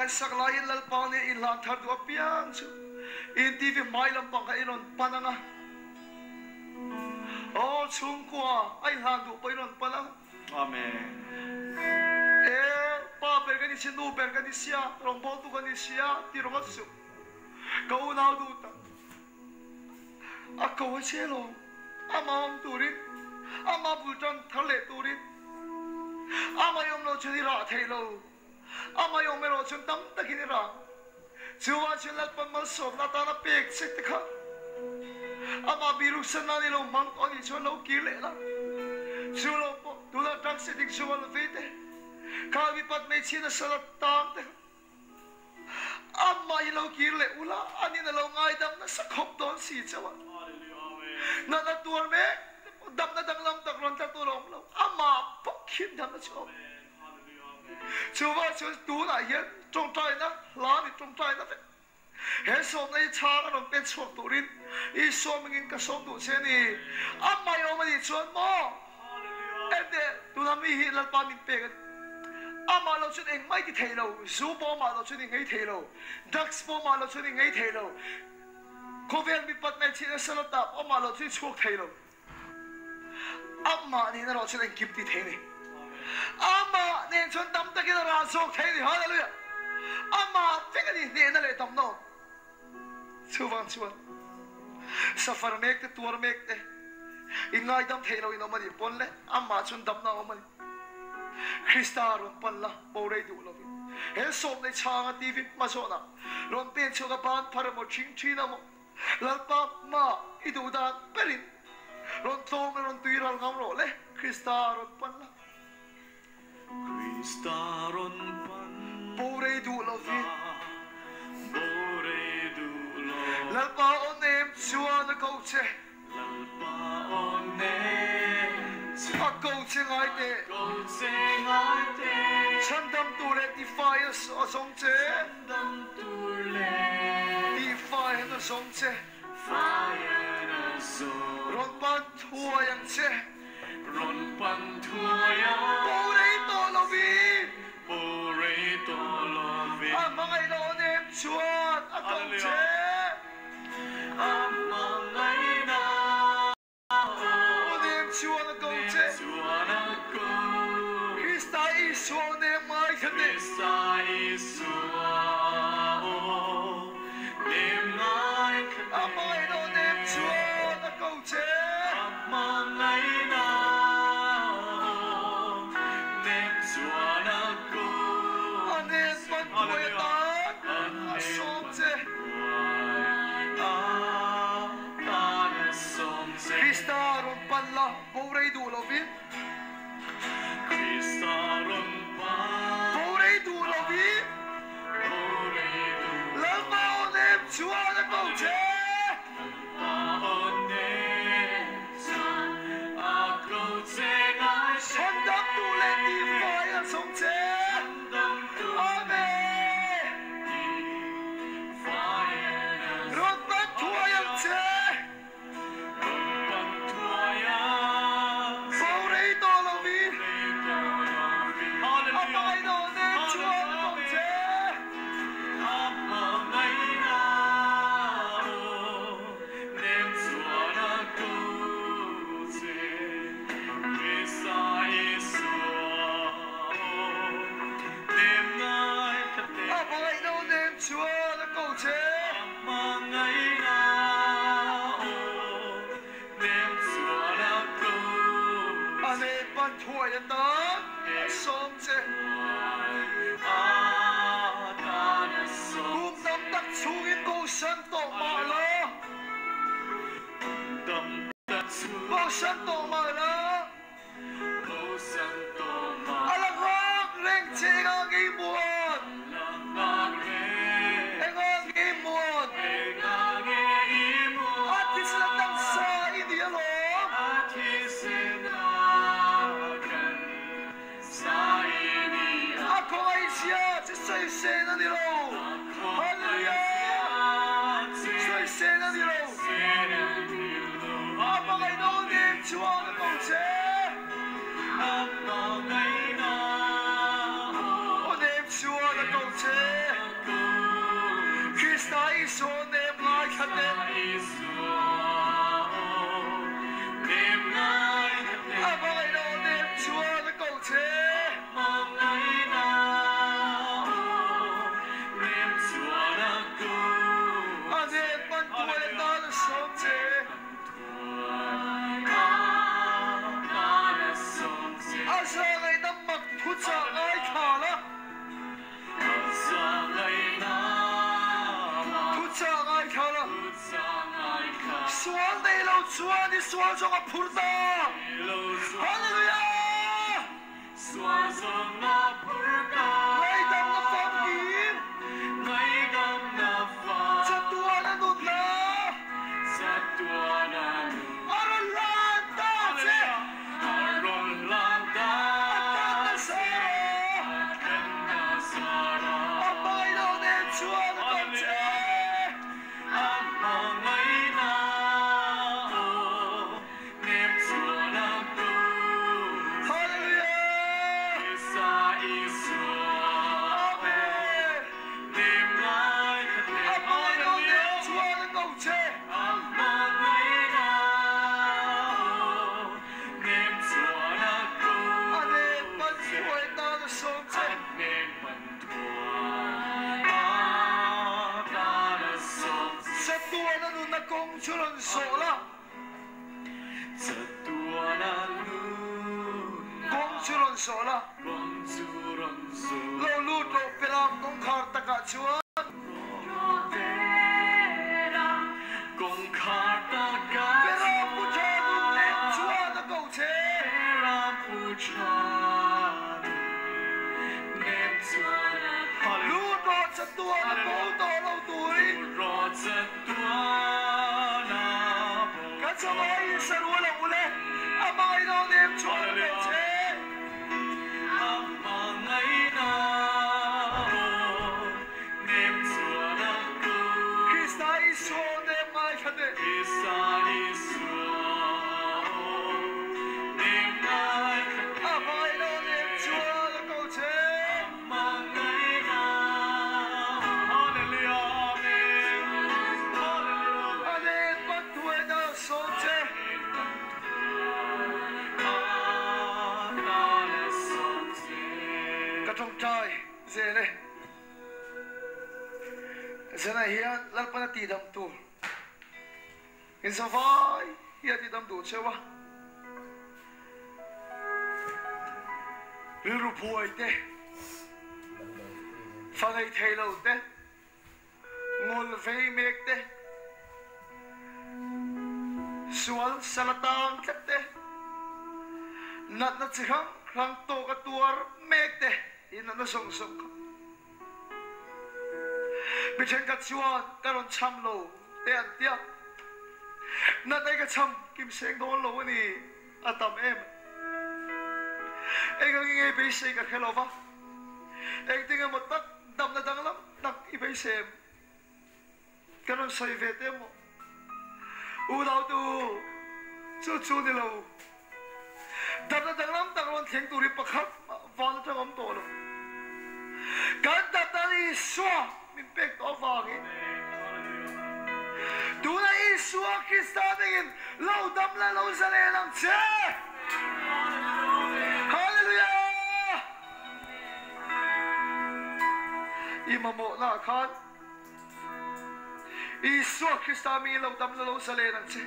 kan sak laiin Lalpa nen inhlan thar duh apiang chu in TV hmai lampang kha i rawn pan ang a. Aw chhungkua a inhlan duh pawh i rawn pan ang. Amen. E, pa ber ka ni sia, nu ber ka ni sia, rawngbawltu ka ni sia ti rawng a suh. Ka unau duh tak. A ko a che lo. Amah awm turin, amah bul tan thar leh turin. Amah i awm loh chuan i rah thei lo. Amah i awm erawh chuan tam takin i rah. Chuvang chuan Lalpan malsawmna atana pek che te kha amah biruksan nan i lo hmang tawh anih chuan lo kir leh la. Chu lo pawh tunah drugs addiction a la vei te, kha mipat hmeichhia nasa la tang te kha Amah i lo kir leh ula, anin a lo ngaidam nasa khawp dawn si chauh a. Natna tuar mek te pawh damna danglam tak rawn tla tur a awm lo, amah bawk hian damna chu a awm. Chuvang chuan tunah hian tawngtaina hla ni tawngtaina vek he sawmna hi chhang a rawn pen chhuak turin Isua hmingin ka sawm duh che a ni. Amah i awm a nih chuan maw? Enteh, tuna mi hi Lalpa min pek a ni. Amah lo chuan engmah i ti thei lo, zu pawh amah lo chuan i ngei thei lo, drugs pawh amah lo chuan i ngei thei lo, khawvel mipat hmeichhia nasa la tah pawh amah lo chuan i chhuak thei lo. Amah nen erawh chuan engkim ti thei a ni. Amah nen chuan tam takin a rah zawk thei a ni. Hallelujah! Amah vek a ni hnehna leh damna awm. Chuvang chuan safar mek te, tuar mek te, in ngaidam theih loh in awm a nih pawn le, amah chuan damna a awm a ni. Krista rawn pan la, bo rei duh lovin he sawmnei chhanga TV hma zawnah rawn pen chhuak a ban phar emaw thing thin emaw Lalpa hma i duh dan berin rawn tlawm la rawn tui ral ngam rawh le, Krista rawn pan la. Krista rawn pan Bo rei duh lovin. la, bo rei duh lo. Lalpa aw nem chuan a ko che. Lalpa aw nem chuan. A ko che ngai teh. A ko che ngai teh. Chhandam tur leh tifai a zawng che. Chhandam tur leh. Tifai a zawng che. Fai a zawng. Rawn pan thuai ang che. Rawn pan thuai a. Bo rei tawh lovin. Bo rei tawh lovin. A hmangaih loh nem chuan a ko che. A hmangaihna. Aw nem chuan a ko che. Chuan a ko. Krista Isua aw nem ngai kha teh. Krista Isua aw nem ngai kha teh. A hmangaihna aw nem chuan a ko che. A hmangaihna aw nem chuan a ko. A hnen pan thuai atan a sawm che. Krista rawn pan la, bo rei duh lovin. Bo rei duh lovin. Lalpa aw nem chuan a ko che. Chhandam duh leh tihfai a chawm che. Amen. Rawn pan thuai ang che. Bo rei tawh lovin a hmangaihna nen chuan a kawm che. A hmangaihna nen chuan a ko che. Hmangaihna aw nem chuan a ko A nen pan thuai atan a sawm che. Kum tam tak chhungin bosan tawh mah la. Bosan tawh mah la. A la nghak reng che enga ngei muan? Enga ngei muan? A thisen a taksa i ni alawm. A khawngaihzia che sawisen a ni lo. Hallelujah! Sawisen a ni lo. A hmangaihna aw nem chuan a ko che. Aw nem chuan a ko che. Sual nei lo chuan i sual zawng a phur ta. Hallelujah! Ngaidamna famkim. Chatuan a nunna. A rawn hlan ta che. A tanna sara. A hmangaihna nen chuan a dawm che. Hallelujah! Amen! A hmangaihna nen chuan a ko che. A nen pan hruai tan a sawm che. Chatuana nunna kawng chu rawn zawh la. Kawng chu rawn zawh la. Lo lut rawh Peram kawngkhar takah chuan. Peram pu tha nun leh chuan a ko che. Lut rawh chatuan a bo tawh lo turin. Kan chawlai in sarual ang ule, a hmangaihna aw nem chuan a ko che. Krista Isua aw nem ngaithla teh. A hmangaihna aw nem chuan a ko che. A nen pan thuaina a sawm che. Ka tawngtai zel e. Zanah hian Lalpan a tihdam tur inzavai hi a tihdam duh cheu a. Rilru buai te, fa nei thei lo te, ngawl vei mek te, sual sal atang tlat te, natna chi hrang hrang tawk a tuar mek te hi natna zawng zawng kha mi thenkhat chuan ka rawn cham lo te an tia. Natna hi ka cham kim seng dawn lo a ni, a tam em. Eng ang i ngei beisei ka hre lo va, engtin emaw tak damna danglam tak i beisei em? Ka rawn sawi ve te maw? Unautu, chu chu ni lo. Damna danglam tak rawn thleng tur hi pakhat mah van atang awm tawh lo. Kan damna Isua min pek tawh avangin tuna Isua Krista nengin lo dam la lo zalen ang che. Hallelujah! I mamawhna ah khan Isua Krista mingin lo dam la lo zalen ang che.